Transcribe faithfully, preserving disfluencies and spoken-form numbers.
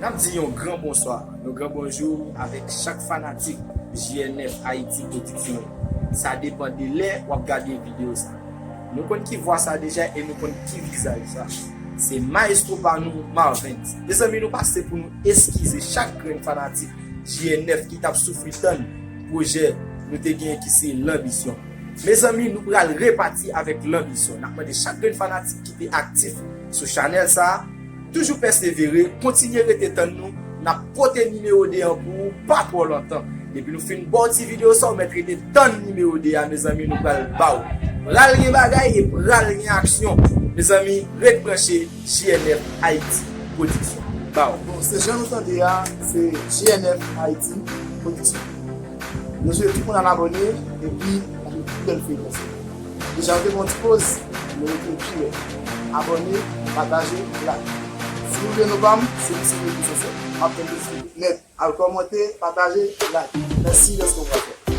N ap di yon gran bonswa, yon gran bonjou avèk chak fanatik J N F Haïti Production. Sa depann de lè w ap gade videyo sa. Nou konn ki vwa sa deja e nou konn ki vizaj sa. Se maestro pa nou, Marvens. Mezanmi, nou pase pou nou eskize chak grenn fanatik J N F ki t ap soufri tann pwojè nou te genyen ki se Lanbisyon. Mezanmi, nou pral repati avèk Lanbisyon. N ap mande chak grenn fanatik ki te aktif sou chanèl sa a, toujou pèsevere, kontinye rete tann nou, n ap pote nimewo de an pou ou pa twò lontan. Depi nou fin ba w ti videyo sa, ou mèt rete tann nimewo de a, mezanmi, nou pral ba w. Pral gen bagay e pral gen aksyon. Mezanmi, ret branche, J N F Haïti Production. Ba w. Bon, se jan nou tande a, se J N F Haïti Production. Nou swete tout moun al abòne, epi n ap jwenn pi bèl feyton sa. Deja, nou te pran ti poz, nou rete pi rèd. Abòne, pataje, like. Si nou vle nou pa m, se nou se nou ki sensè. M ap tann nou sou tout nèt. Al kòmante, pataje, like. Mèsi, lèske w pral fè.